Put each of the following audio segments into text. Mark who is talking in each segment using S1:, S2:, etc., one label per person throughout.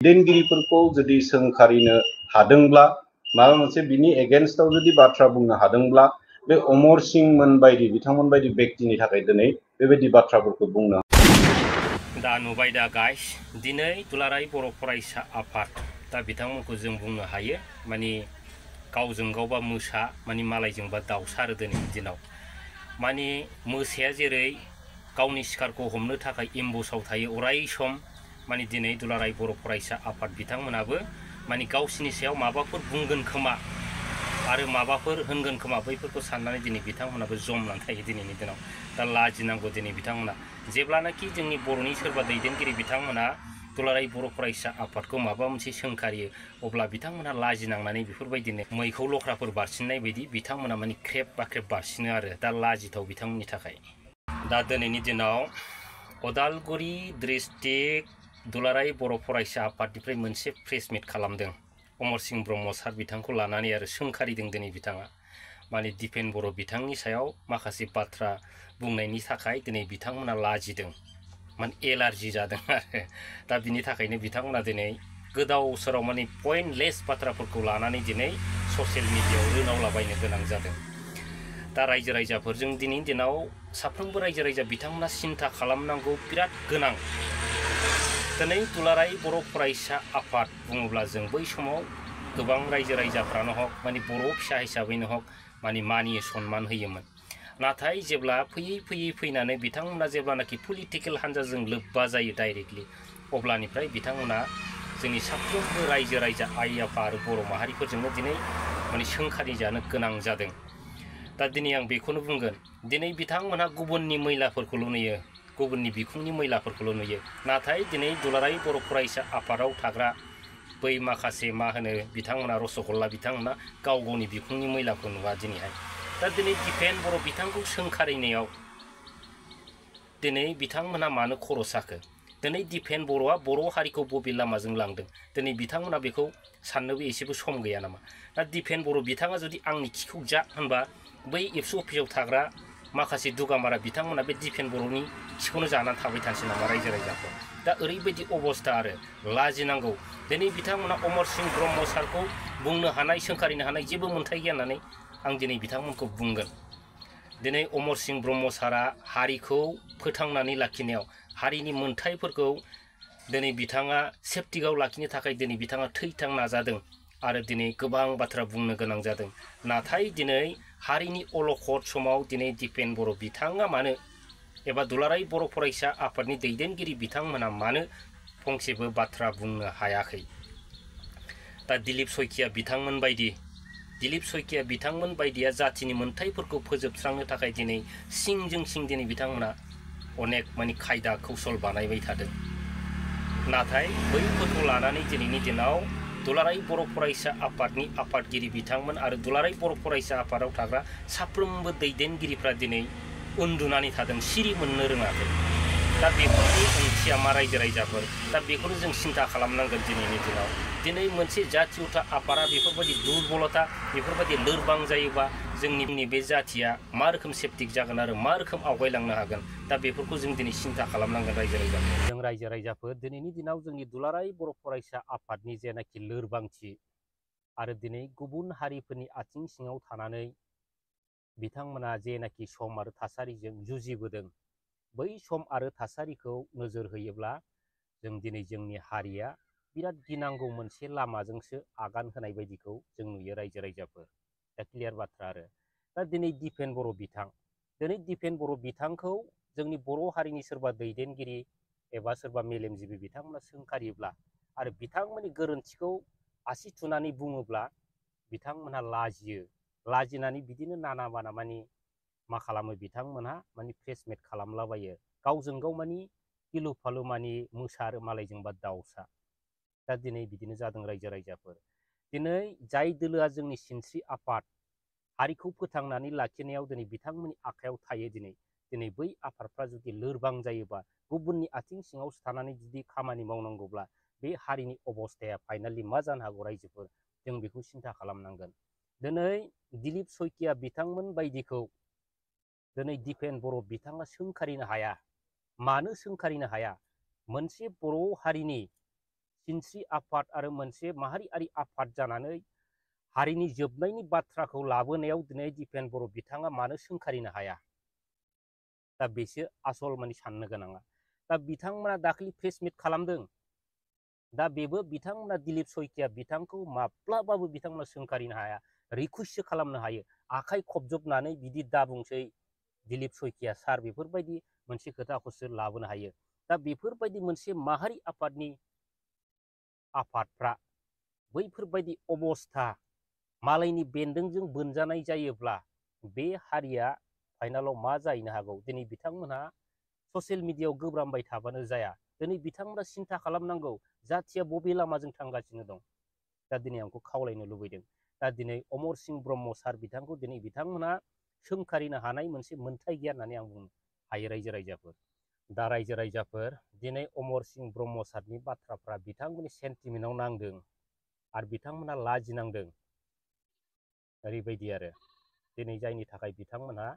S1: दैदेनगिरिफोरखौ जुदि सोंखारिनो हादोंब्ला माबा मोनसे बिनि एगेन्स्टआव जुदि बाथ्रा बुंनो हादोंब्ला बे अमर सिंह मोनबायदि बिथांमोनबायदि व्यक्तिनि थाखाय दिनै बेबायदि बाथ्राफोरखौ बुंनो
S2: दा नुबाय दा गाइस दिनै दुलाराय बर' फरायसा आफाद दा बिथांमोनखौ जों बुंनो हायो माने गावजों गावबा मोसा माने मालायजोंबा दाउसा आरो दिनैनि दिनाव माने मोसाया जेरै गावनि शिकारखौ हमनो थाखाय एम्बुसाव थायो अराय सम माने दिनै दुलाराय बर' फरायसा आफाद बिथांमोनाबो माने गावसिनि सायाव माबाफोर बुंगोन खोमा आरो माबाफोर होनगोन खोमा बैफोरखौ साननानै दिनै बिथांमोनाबो जमनानै थायो दिनैनि दिनाव दा लाजिनांगौ दिनै बिथांमोना जेब्लानाखि जोंनि बर'नि सोरबा दैदेनगिरि बिथांमोना दुलाराय बर' फरायसा आफादखौ माबा मोनसे सोंखारियो अब्ला बिथांमोना लाजिनांनानै बेफोरबायदिनो मैखौ लख्राफोर बारसिननाय बायदि बिथांमोना माने ख्रेब बाख्रेब बारसिनो आरो दा लाजिथाव बिथांमोननि थाखाय दा दिनैनि दिनाव अदालगुरि डिस्ट्रिक्ट दुलाराय बर' फरायसा आफादनिफ्राय मोनसे प्रेस मिट खालामदों अमर सिंह ब्रह्म सार बिथांखौ लानानै आरो सोंखारिदों दिनै बिथाङा माने दिपेन बर' बिथांनि सायाव माखासे बाथ्रा बुंनायनि थाखाय दिनै बिथांमोना लाजिदों माने एलार्जि जादों आरो दा बिनि थाखायनो बिथांमोना दिनै गोदाव सोराव माने पइन्टलेस बाथ्राफोरखौ लानानै दिनै ससियेल मिडियायाव रोनावलाबायनो गोनां जादों दा रायजो राजाफोरजों दिनैनि दिनाव साफ्रोमबो रायजो राजा बिथांमोना सिन्था खालामनांगौ बिराद गोनां दिनै दुलाराय बर' फरायसा आफाद बुङोब्ला जों बै समाव गोबां रायजो राजाफ्रानो हक माने बर' फिसा हिसाबैनो हक माने मानियो सनमान होयोमोन नाथाय जेब्ला फैयै फैनानै बिथांमोना जेब्लानाखि पलिटिकेल हान्जाजों लोब्बा जायो डाइरेक्टलि अब्लानिफ्राय बिथांमोना जोंनि साफ्रोमबो रायजो राजा आइ आफा आरो बर' माहारिफोरजोंनो दिनै माने सोंखारि जानो गोनां जादों दा दिनै आं बेखौनो बुंगोन दिनै बिथांमोनहा गुबुननि मैलाफोरखौल' नुयो गुबुननि बिखुंनि मैलाफोरखौल' नुयो नाथाय दिनै दुलाराय बर' फरायसा आफादाव थाग्रा बै माखासे मा होनो बिथांमोना रसगल्ला बिथांमोना गाव गावनि बिखुंनि मैलाखौ नुवा दिनैहाय दा दिनै दिपेन बर' बिथांखौ सोंखारिनायाव दिनै बिथांमोनहा मानो खर' साखो दिनै दिपेन बर'आ बर' हारिखौ बबे लामाजों लांदों दिनै बिथांमोना बेखौ साननोबो एसेबो सम गैया नामा दा दिपेन बर' बिथाङा जुदि आंनि खिखौ जा होनबा बै एबसु अफिसाव थाग्रा माखासे दुगामारा बिथांमोना बे दिपेन बर'नि खिखौनो जानानै थाबाय थानोसै नामा रायजो राजाखौ दा ओरैबायदि अबस्था आरो लाजिनांगौ दिनै बिथांमोना अमर सिंह ब्रह्म सारखौ बुंनो हानाय सोंखारिनो हानाय जेबो मोन्थाय गैया होननानै आं दिनै बिथांमोनखौ बुंगोन दिनै अमर सिंह ब्रह्म सारा हारिखौ फोथांनानै लाखिनायाव हारिनि मोन्थायफोरखौ दिनै बिथाङा सेफटिआव लाखिनो थाखाय दिनै बिथाङा थैथां नाजादों आरो दिनै गोबां बाथ्रा बुंनो गोनां जादों नाथाय दिनै हारिनि अलखद समाव दिनै दिपेन बर' बिथाङा मानो एबा दुलाराय बर' फरायसा आफादनि दैदेनगिरि बिथांमोना मानो फंसेबो बाथ्रा बुंनो हायाखै दा दिलीप सयकिया बिथांमोन बायदिया जातिनि मोन्थायफोरखौ फोजोबस्रांनो थाखाय दिनै सिंजों सिं दिनै बिथांमोना अनेक माने खायदा कौशल बानायबाय थादों नाथाय बैफोरखौ लानानै दिनैनि दिनाव दुलाराय बर' फरायसा आफादनि आफादगिरि बिथांमोन आरो दुलाराय बर' फरायसा आफादाव थाग्रा साफ्रोमबो दैदेनगिरिफ्रा दिनै उन्दुनानै थादों सिरि मोननो रोङाखै दा बेफोरनि ओंथिया मा रायजो राजाफोर दा बेखौनो जों सिन्था खालामनांगोन दिनैनि दिनाव दिनै मोनसे जातीयता आफादा बेफोरबायदि दुरबलता बेफोरबायदि लोरबां जायोबा जोंनि बे जाथिया मा रोखोम सेप्टिक जागोन आरो मा रोखोम आवगायलांनो हागोन दा बेफोरखौ जों दिनै सिन्था खालामनांगोन रायजो राजाफोर जों रायजो राजाफोर दिनैनि दिनाव जोंनि दुलाराय बर' फरायसा आफादनि जेनाखि लोरबांथि आरो दिनै गुबुन हारिफोरनि आथिं सिङाव थानानै बिथांमोना जेनाखि सम आरो थासारिजों जुजिबोदों बै सम आरो थासारिखौ नोजोर होयोब्ला जों दिनै जोंनि हारिया बिराद गिनांगौ मोनसे लामाजोंसो आगान होनाय बायदिखौ जों नुयो रायजो राजाफोर दा क्लियार बाथ्रा आरो दा दिनै दिपेन बर' बिथांखौ जोंनि बर' हारिनि सोरबा दैदेनगिरि एबा सोरबा मेलेमजिबि बिथांमोना सोंखारिब्ला आरो बिथांमोननि गोरोन्थिखौ आसि थुनानै बुङोब्ला बिथांमोनहा लाजिनानै बिदिनो नाना बाना मानि मा खालामो बिथांमोनहा मानि प्रेसमेट खालामलाबायो गावजों गाव मानि गिलु फालु मानि मोसा आरो मालायजोंबा दाउसा दा दिनै बिदिनो जादों रायजो राजाफोर दिनै जाय दोलोआ जोंनि सिनस्रि आफाद हारिखौ फोथांनानै लाखिनायाव दिनै बिथांमोननि आखायाव थायो दिनै बै आफादफ्रा जुदि लोरबां जायोबा गुबुननि आथिं सिङाव थानानै जुदि खामानि मावनांगौब्ला बे हारिनि अबस्थाया फाइनालि मा जानो हागौ रायजोफोर जों बेखौ सिन्था खालामनांगोन दिनै दिलीप सयकिया बिथांमोन बायदिखौ दिनै दिपेन बर' बिथाङा सोंखारिनो हाया मानो सोंखारिनो हाया मोनसे बर' हारिनि सिनस्रि आफाद आरो मोनसे माहारियारि आफाद जानानै हारिनि जोबनायनि बाथ्राखौ लाबोनायाव दिनै दिपेन बर' बिथाङा मानो सोंखारिनो हाया? दा बेसो आसल माने साननो गोनाङा। दा बिथांमोना दाखालि प्रेस मिट खालामदों। दा बेबो बिथांमोना दिलीप सयकिया बिथांखौ माब्लाबाबो बिथांमोना सोंखारिनो हाया, रिकुवेस्टसो खालामनो हायो। आखाइ खबजबनानै बिदि दाबुंसै दिलीप सयकिया सार बेफोरबायदि मोनसे खोथाखौसो लाबोनो हायो। दा बेफोरबायदि मोनसे माहारि आफादनि आफादफ्रा बैफोरबायदि अबस्था मालायनि बेन्दोंजों बोनजानाय जायोब्ला बे हारिया फाइनालाव मा जाहैनो हागौ? दिनै बिथांमोनहा ससियेल मिडियायाव गोब्रामबाय थाबानो जाया। दिनै बिथांमोना सिन्था खालामनांगौ जाथिया बबे लामाजों थांगासिनो दं। दा दिनै आंखौ खावलायनो लुबैदों। दा दिनै अमर सिंह ब्रह्म सार बिथांखौ दिनै बिथांमोना सोंखारिनो हानाय मोनसे मोन्थाय गैया होननानै आं बुंनो हायो रायजो राजाफोर। दा रायजो राजाफोर दिनै अमर सिंह ब्रह्म सारनि बाथ्राफ्रा बिथांमोननि सेन्टिमेन्टआव नांदों आरो बिथांमोना लाजिनांदों। ओरैबायदि आरो दिनै जायनि थाखाय बिथांमोनहा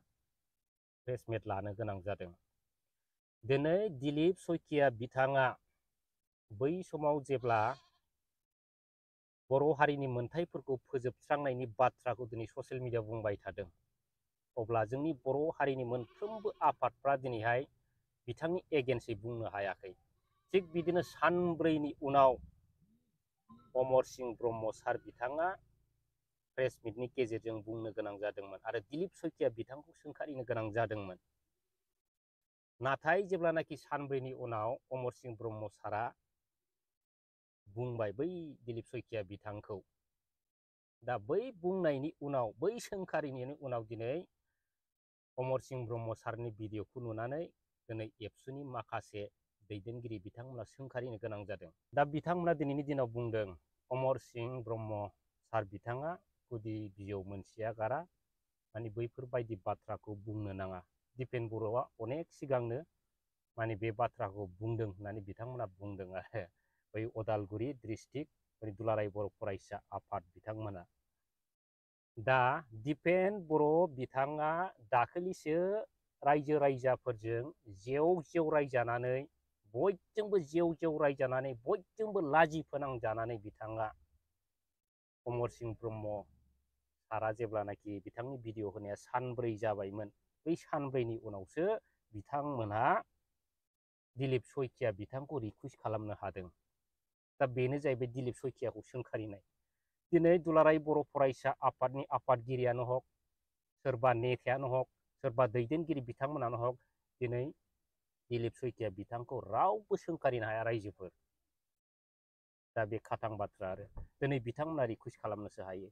S2: प्रेस मिट लानो गोनां जादों। दिनै दिलीप सयकिया बिथाङा बै समाव जेब्ला बर' हारिनि मोन्थायफोरखौ फोजोबस्रांनायनि बाथ्राखौ दिनै ससियेल मिडियायाव बुंबाय थादों, अब्ला जोंनि बर' हारिनि मोनफ्रोमबो आफादफ्रा दिनैहाय बिथांनि एगेन्स्टै बुंनो हायाखै। थिग बिदिनो सानब्रैनि उनाव अमर सिंह ब्रह्म सार बिथाङा प्रेस मिटनि गेजेरजों बुंनो गोनां जादोंमोन आरो दिलीप सयकिया बिथांखौ सोंखारिनो गोनां जादोंमोन। नाथाय जेब्लानाखि सानब्रैनि उनाव अमर सिंह ब्रह्म सारा बुंबाय बै दिलीप सयकिया बिथांखौ, दा बै बुंनायनि उनाव बै सोंखारिनायनि उनाव दिनै अमर सिंह ब्रह्म सारनि भिडिअखौ नुनानै दिनै एबसुनि माखासे दैदेनगिरि बिथांमोना सोंखारिनो गोनां जादों। दा बिथांमोना दिनैनि दिनाव बुंदों अमर सिंह ब्रह्म सार बिथाङा गुदि बिजौ मोनथिया गारा माने बैफोरबायदि बाथ्राखौ बुंनो नाङा। दिपेन बर'आ अनेक सिगांनो माने बे बाथ्राखौ बुंदों होननानै बिथांमोना बुंदों आरो बै अदालगुरि डिस्ट्रिक्ट दुलाराय बर' फरायसा आफाद बिथांमोना। दा दिपेन बर' बिथाङा दाखालिसो रायजो राजाफोरजों जेव जेव रायजानानै बयजोंबो जेव जेव रायजानानै बयजोंबो लाजि फोनांजानानै बिथाङा अमर सिंह ब्रह्म सारा जेब्लानाखि बिथांनि भिडिअ होनाया सानब्रै जाबायमोन, बै सानब्रैनि उनावसो बिथांमोनहा दिलीप सयकिया बिथांखौ रिकुवेस्ट खालामनो हादों। दा बेनो जाहैबाय दिलीप सयकियाखौ सोंखारिनाय। दिनै दुलाराय बर' फरायसा आफादनि आफादगिरियानो हक, सोरबा नेतायानो हक, सोरबा दैदेनगिरि बिथांमोनानो हक, दिनै दिलीप सयकिया बिथांखौ रावबो सोंखारिनो हाया रायजोफोर। दा बे खाथां बाथ्रा आरो दिनै बिथांमोना रिकुवेस्ट खालामनोसो हायो।